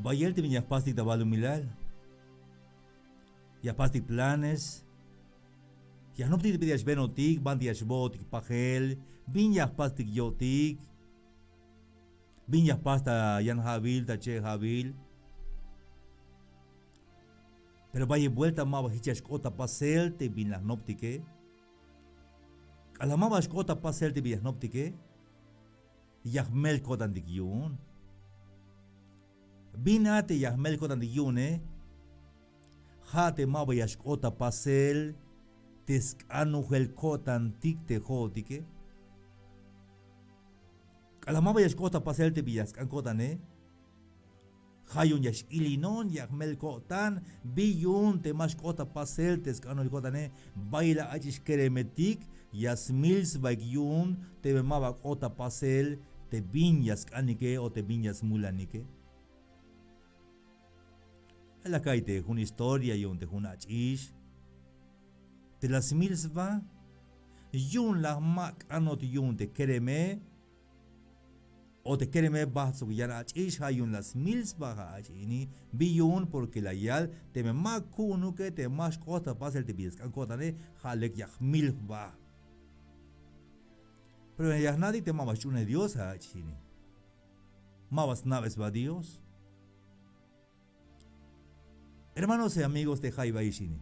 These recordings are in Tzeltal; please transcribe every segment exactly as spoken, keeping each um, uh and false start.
Bayel te bin ya jpastik ta balumilal, ya jpastik planes, ya jnoptik te bin ya xbenotik, banti ya xbootik pajel, bin ya jpastik yo'tik, bin ya jpas ta yan ja'bil, ta che' ja'bil. Pero bayel buelta ma ba jich ya xk'ot ta pasel te bin la jnoptike. K'alal ma ba xk'ot ta pasel te bin ya jnoptike, ya jmel ko'tantik yu'un. Bin a te ya jmel ko'tantik yu'une, ja' te ma ba ya xk'ot ta pasel te sk'anojel ko'tantik te jo'otike. K'alal ma ba ya xk'ot ta pasel te bin ya sk'an ko'tane, ja' yu'un ya x-ilinon, ya jmel ko'tan. Bi yu'un te ma xk'ot ta pasel te sk'anojel ko'tane, bayel la ach'ix keremetik, ya smil sbaik yu'un teme ma ba k'ot ta pasel te bin ya sk'anike o te bin ya smulanike. Ja' la ka'iy te jun historia yu'un te jun ach'ix te la smil sba, yu'un la jma' k'anot yu'un te kereme, o te kereme bajt sok yan ach'ix, ja' yu'un la smil sba ja' ach'ix ini. Bi yu'un, porque la yal teme ma ku'unuke, te ma xk'ot ta pasel te bin ya sk'an ko'tane, ja' lek ya jmil jba. Pero ya jna'tik te ma ba sch'unej Dios ja' ach'ix ini. Ma ba sna'be sba Dios. Hermanos y amigos te jayeb ayix ini,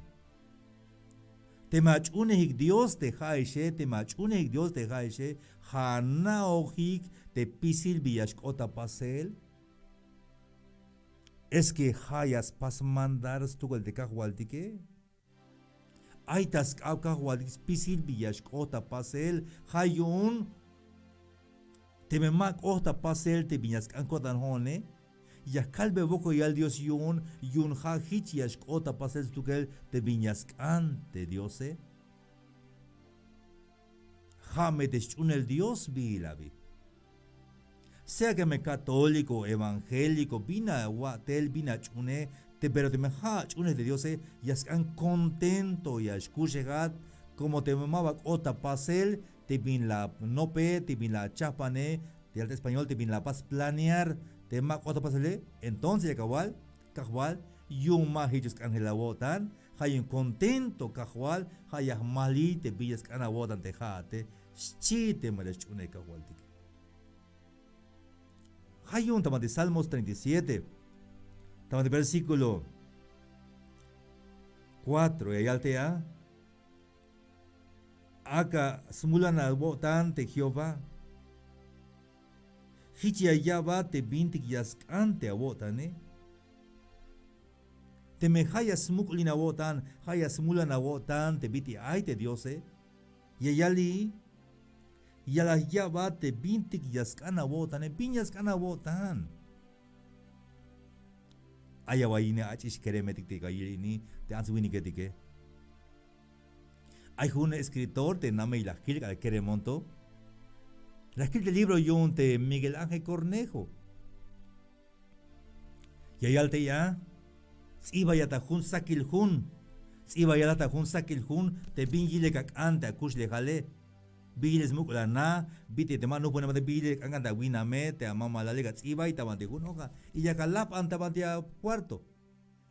teme ach'unejik Dios te ja'exe, teme ach'unejik Dios te ja'exe, ja' ana'ojik te pisil bin ya xk'ot ta pasel. Es que ja' ya spas mandar stukel te Kajwaltike. Ay ta sk'ab Kajwaltik spisil bin ya xk'ot ta pasel. Ja' yu'un teme ma k'ot ta pasel te bin ya sk'an ko'tan jo'one, ya kalbe wokol yal Dios yu'un, yu'un ja' jich ya xk'ot ta pasel stukel te bin ya sk'an te Diose. Ja' me te sch'unel Dios sbiil abi. Sea que me católico, evangélico, bin awa'tel, bin ach'unej, te pero teme ja' ach'unej te Diose, ya sk'an contento, ya xkuxejat, como teme ma ba k'ot ta pasel te bin la nope, te bin la chajpane, te yal te español te bin la pas planear, te ma k'ot ta pasele, entonces yak awal, Kajwal, yu'un ma jich ya sk'anjel awo'tan. Ja' yu'un contento Kajwal, ja' ya jmaliy te bin ya sk'an awo'tan te ja'ate, xchi te mare sch'unej Kajwaltike. Ja' yu'un ta banti Salmos treinta y siete, ta banti versículo cuatro ya yal te a: Ak'a smulan awo'tan te Jehová, jich ya ya'bat te bintik ya sk'an te awo'tane. Teme ja' ya smuk'ulin awo'tan, ja' ya smulan awo'tan te bit'il ay te Diose, ya yali, ya la ya'bat te bintik ya sk'an awo'tane. Bin ya sk'an awo'tan? Ay awa'y ini ach'ix keremetik te ya yil ini te ants winiketike. Ay jun escritor te namey la jkil k'alal keremon to, la jkil te libro yu'un te Miguel Ángel Cornejo. Ya yal tey a: Ts'ibayat ta jun sakil jun, ts'ibayat ta jun sakil jun te bin yilel ak'an te akuxlejale, bin yilel smuk'ul ana, bit'il te ma nujpune, bin yilel ak'an ta awiname, te amamalale, ka ts'ibay ta banti jun hoja y yak alap'an ta banti acuarto.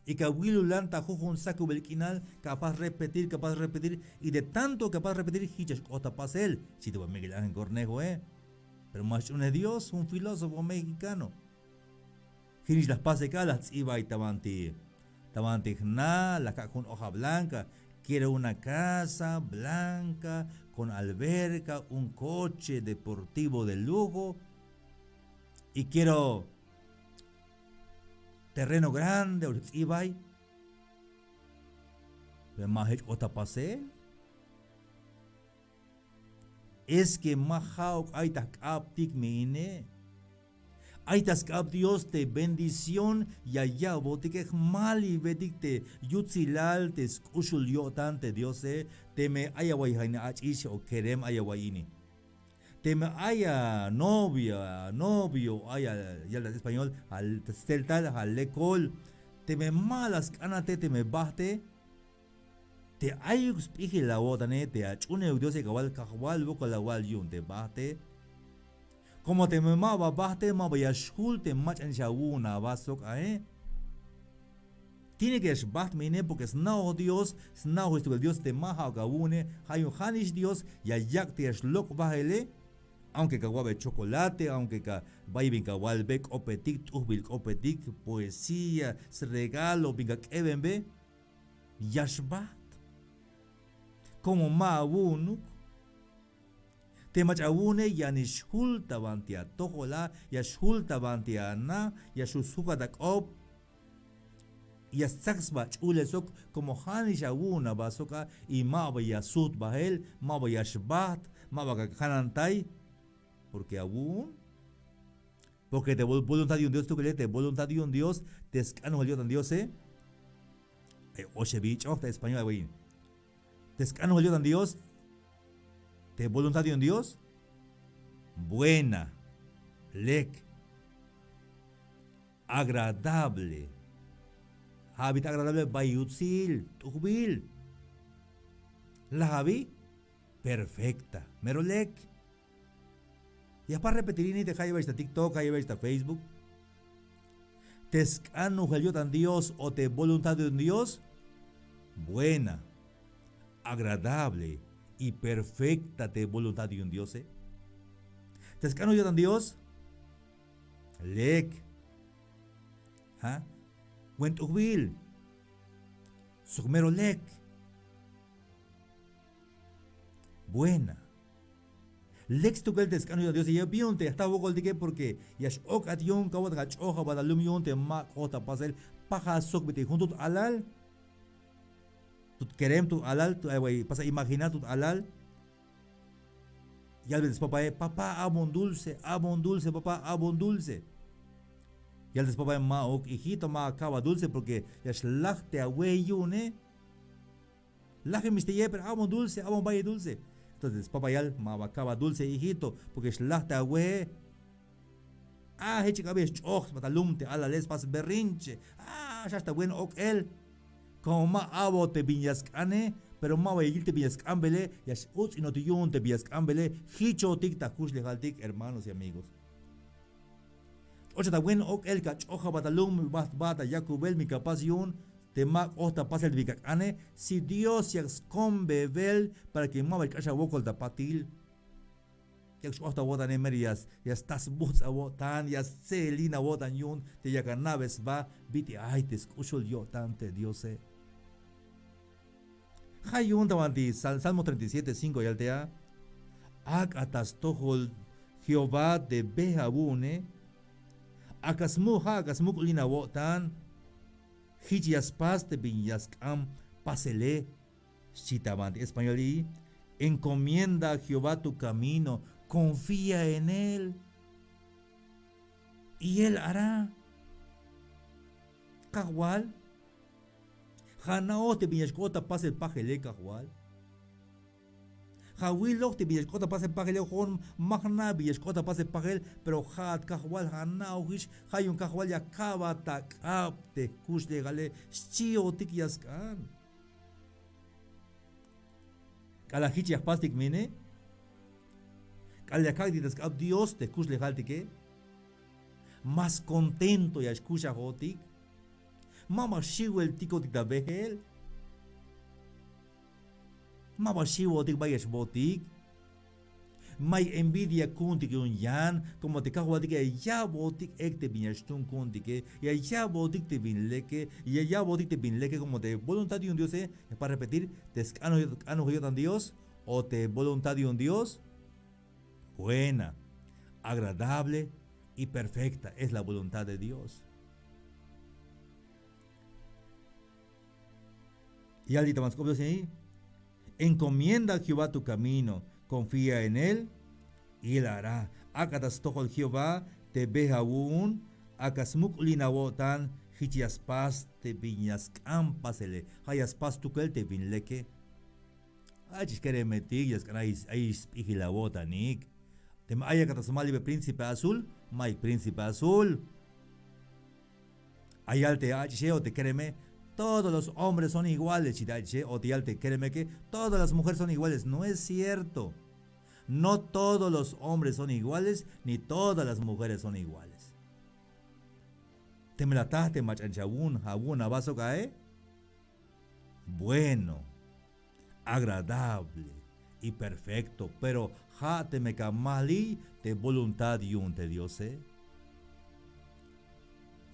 Y ka wilulan ta jujun sakubel k'inal, ka apas repetir, ka apas repetir, y de tanto ka apas repetir jich ya xk'ot ta pasel, xchi te ba Miguel Ángel Cornejoe. Pero ma sch'unej Dios, jun filósofo mexicano. Jich la jpasik a, la jts'ibay ta banti, ta banti jna, la jkak' jun hoja blanca: Quiero una casa blanca con alberca, un coche deportivo de lujo, y quiero terreno grande, o la jts'ibay. Pero ma jich k'ot ta pasel. Es que ma ja'uk ay ta jk'abtik me ine. Ay ta sk'ab Dios te bendición ya ya'botike. Jmalibetik te yutsilal te sk'uxul yo'tan te Diose. Teme ay awa'y ja' ini ach'ix o kerem, ay awa'y ini. Teme ay a novia, novio, ay a, yal ta español, ja' steltal, ja' lekol. Teme ma la sk'anate, teme bajte, te ayuk sp'ijil awo'tane, te ach'unej Dios, yak awal: Kajwal, wokol awal yu'un te bajte. Komo teme ma ba bajte, ma ba ya xjul te mach'anix awu'un aba sok ae. Tiene ke ya xbajt me ine, porke sna'oj Dios, sna'oj stukel Dios te ma ja'uk awu'une. Ja' yu'un ja'nix Dios ya yak' te ya xlok' bajele. Aunque ka wa'be chocolate, aunque ka bay bin ka walbe k'opetik, t'ujbil k'opetik, poesía, sregalo bin ka k'ebenbe, ya xbajt. Komo ma awu'unuk. Te mach'a awu'une ya nix xjul ta banti atojol a, ya xjul ta banti ana, ya xju' sjukat ak'op. Ya stsak sba ch'ulel sok, komo ja'nix awu'un aba sok a, y ma ba ya sujt bajel, ma ba ya xbajt, ma ba ka janantay. Porke awu'un. Porke te vol-, voluntad yu'un Dios, tukele te voluntad yu'un Dios, te sk'anojel yo'tan Diose. Ay oxeb ich'oj ta español, ay wey. Te sk'anojel yo'tan Dios, te voluntad yu'un Dios, buena, lek, agradable. Ja' abi te agradable, bay yutsil, t'ujbil. Laj abi, perfecta, mero lek. Ya jpas repetir ini, te jayeb ayex ta TikTok, jayeb ayex ta Facebook. Te sk'anojel yo'tan Dios o te voluntad yu'un Dios, buena, agradable y perfecta te voluntad yu'un Diose. Te sk'anojel yo'tan Dios, lek, ja', buen t'ujbil, sok mero lek. Buena. Lek stukel te sk'anojel yo'tan Diose, ya bi yu'un te ya jta jwokoltike, porke ya x-ok'at yu'un, kawal ta ka ch'oj aba ta lum yu'un te ma k'ot ta pasel, pajal sok bit'il jun tut alal. Tut kerem, tut alal, tut, ay wey, pasa imaginar tut alal. Yalbe te spapae, papá, a'bon dulce, a'bon dulce, papá, a'bon dulce. Yal te spapae, ma'uk, hijito, ma akaba dulce, porke ya xlaj te awe yu'une. Lajemix te ye, pero a'bon dulce, a'bon bayel dulce. Entonces te spapa yal, ma ba akaba dulce, hijito, porke xlaj te awe. A, jich k'abe xch'oj sba ta lum te alale, spas berrinche. A, xax ta buen ok'el. Komo ma a'bot te bin ya sk'ane, pero ma ba ya yil te bin ya sk'anbele, ya x-uts'inot yu'un te bin ya sk'anbele. Jichotik ta jkuxlejaltik, hermanos y amigos. Ochot ta buen ok'el, ka ch'oj aba ta lum, bajt ba ta yakubel, bin ka pas yu'un te ma k'ot ta pasel te bin ka k'ane. Si Dios yak skonbebel para que ma ba ya xk'ax awokol ta patil. Yak x-ojt awo'tane, mero ya, ya sta sbujts' awo'tan, ya stse'elin awo'tan yu'un te yak ana'be sba bit'il ay te sk'uxul yo'tan te Diose. Ja' yu'un ta banti Sal-, Salmo treinta y siete cinco yal te a: Ak'a ta stojol Jehová te be awu'une, ak'a smu-, ja' ak'a smuk'ulin awo'tan, jich ya spas te bin ya sk'an pasele. Xchi ta banti español i: Encomienda a Jehová tu camino, confía en él y él hará. Kajwal, ja' ana'oj te bin ya xk'ot ta pasel pajele, Kajwal. Ja' awiloj te bin ya xk'ot ta pasel pajele. Jo'on ma jna' bin ya xk'ot ta pasel pajel, pero ja'at Kajwal ja' ana'ojix. Ja' yu'un Kajwal ya kabat ta k'ab te jkuxlejale, xchiotik ya sk'an. K'alal jich ya jpastik me ine, k'alal ya kak'tik ta sk'ab Dios te jkuxlejaltike, más contento ya xkuxajotik. Ma ba xiweltikotik ta beel. Ma ba xiwotik, bay ya xbootik. May envidia ku'untik yu'un yan, como te Kajwaltike ya ya'botik ek te bin ya xtuun ku'untike, ya ya'botik te bin leke, ya ya'botik te bin leke, como te voluntad yu'un Diose, para repetir, te sk'anojel yo'tan Dios o te voluntad yu'un Dios, buena, agradable y perfecta es la voluntad de Dios. Yal li' ta ban sk'op Dios ini: Encomienda a Jehová tu camino, confía en él y él hará. Ak'a ta stojol Jehová te be awu'un, ak'a smuk'ulin awo'tan, jich ya spas te bin ya sk'an pasele. Ja' ya spas stukel te bin leke. Ach'ix keremetik, ya sk'an ay, ay sp'ijil awo'tanik. Teme ay ak'a ta smalibel príncipe azul, mayuk príncipe azul. Ay yal te ach'ixe o te kereme, todos los hombres son iguales, xchi te ach'ixe, o te yal te kereme que todas las mujeres son iguales. No es cierto. No todos los hombres son iguales, ni todas las mujeres son iguales. Teme la ataj te mach'an chawu'un, awu'un aba sok ae. Bueno, agradable y perfecto, pero ja' teme ka maliy te voluntad yu'un te Diose.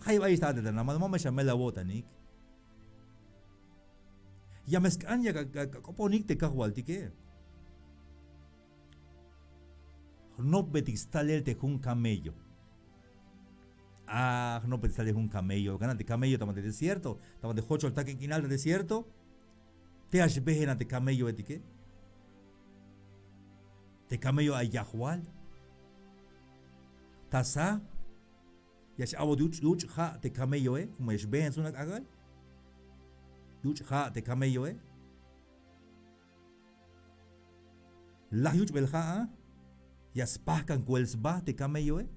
Jayeb ayex ta a'tel ta namal, ma me xamel awo'tanik. Ya me sk'an ya ka, ka, ka k'oponik te kajwaltike. Jnopbetik stalel te jun camello. A, jnopbetik stalel jun camello. Gana te camello ta banti desierto, ta banti jochol takin k'inal ta desierto. Te ya xbeen a te camelloetike. Te camello ay yajwal. Ta sab ya x-a'bot yuch', yuch' ja' te camelloe, como ya xbeen suna k'ajk'al. Yuch' ja' te camelloe. Laj yuch'bel ja'a, ya spajkan kuel sba te camelloe.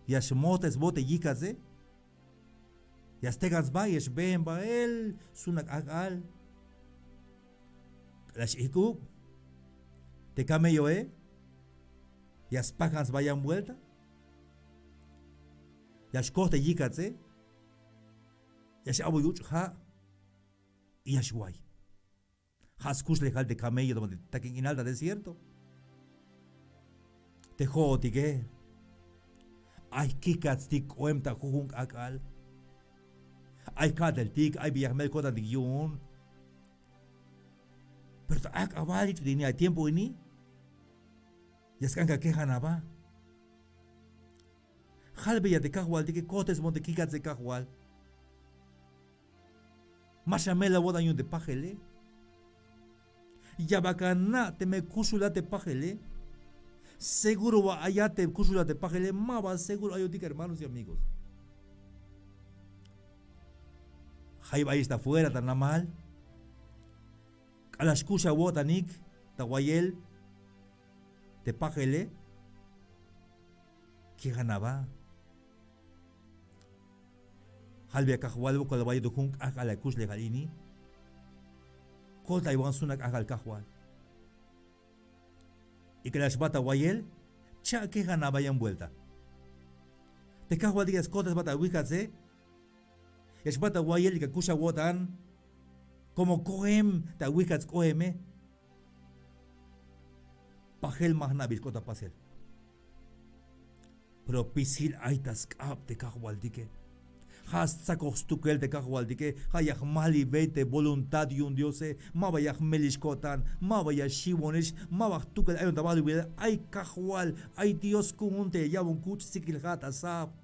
Ya xmojtesbot te yijkatse. Ya stekan sba, ya xbeen bael suna k'ajk'al. K'alal x-ijk'ub te camelloe, ya spajkan sba yan vuelta. Ya xkoj te yijkatse. Ya x-a'bot yuch' ja'. Y ya xway. Ja' skuxlejal te camello ta banti takin k'inal ta desierto. Te jo'otike, ay jkijkatstik k'oem ta jujun k'ajk'al. Ay ka'teltik, ay bi ya jmel ko'tantik yu'un. Pero ta ajk'abal yich'tik ini a tiempo ini, ya sk'an ka kejan aba. Jalbeya te kajwaltike, kojtesbon te jkijkatse kajwal. Ma xamel awo'tan yu'un te pajele. Ya bal ana' teme kuxulat te pajele. Seguro ba ayat te kuxulat te pajele, ma ba seguro ayotik, hermanos y amigos. Jayeb ayex ta fuera ta namal. K'alal xkux awo'tanik ta wayel te pajele, kejan aba. Jalbeya kajwal, wokol aba yu'un jun k'ajk'al akuxlejal ini. Koltaywan suna k'ajk'al kajwal. Y k'alal xbat awayel, cha' kejan aba yan vuelta. Te kajwaltike ya skojtesbat awijkatse. Ya xbat awayel y ka kux awo'tan. Como koem te awijkats k'oeme. Pajel ma jna'bil xk'ot ta pasel. Pero spisil ay ta sk'ab te kajwaltike. Ja' stsakoj stukel te kajwaltike. Ja' ya jmalibey te voluntad yu'un Diose. Ma ba ya jmelix ko'tan, ma ba ya xiwonix, ma ba jtukel ayon ta balumilal. Ay kajwal, ay Dios ku'un te ya ya'bon kuch' sikil ja' ta sab.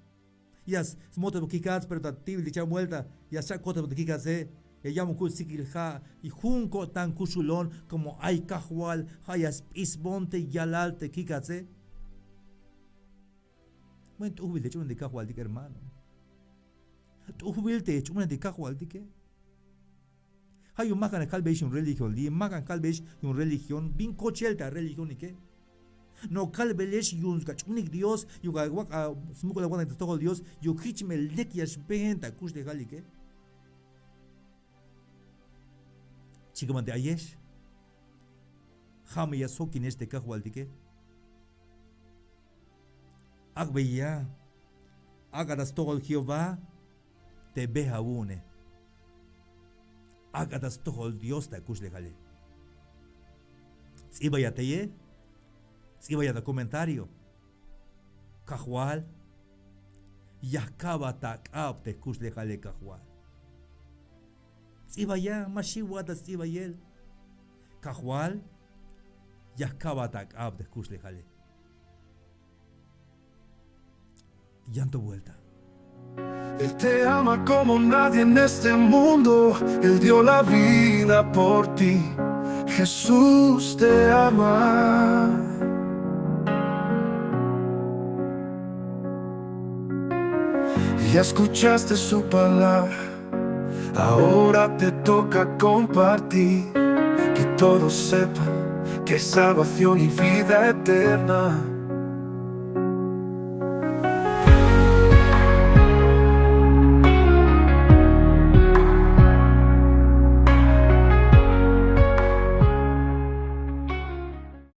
Ya smotesbon kijkats, pero ta ti'bil te cham vuelta ya scha' kojtesbon te kijkatse. Ya ya'bon kuch' sikil ja', y jun ko'tan kuxulon, como ay kajwal, ja' ya sp'isbon te yalal te kijkatse. Bueno, t'ujbil te ch'unej te kajwaltike, hermano. T'ujbil te ch'unej te kajwaltike. Ja' yu'un ma jk'an kalbeyex yu'un religión li', ma jk'an kalbeyex yu'un religión, bin kochel te areligiónike. No, kalbelex yu'un ka ch'unik Dios, yu'un ka wak' a smuk'ul awo'tan ta stojol Dios, yu'un jich me lek ya xbeen ta kuxlejalike. Chikan banti ayex, ja' me ya sjokinex te kajwaltike. Ak'beya, ak'a ta stojol Jehová te be awu'une. Ak'a ta stojol Dios te akuxlejale. Ts'ibaya teye, ts'ibaya ta comentario. Kajwal, ya jka'bat ak'ab te jkuxlejale, Kajwal. Ts'ibaya, ma xiwat ta sts'ibayel. Kajwal, ya jka'bat ak'ab te jkuxlejale. Yan to vuelta. Él te ama como nadie en este mundo. Él dio la vida por ti. Jesús te ama. Ya escuchaste su palabra. Ahora te toca compartir. Que todos sepan que hay salvación y vida eterna.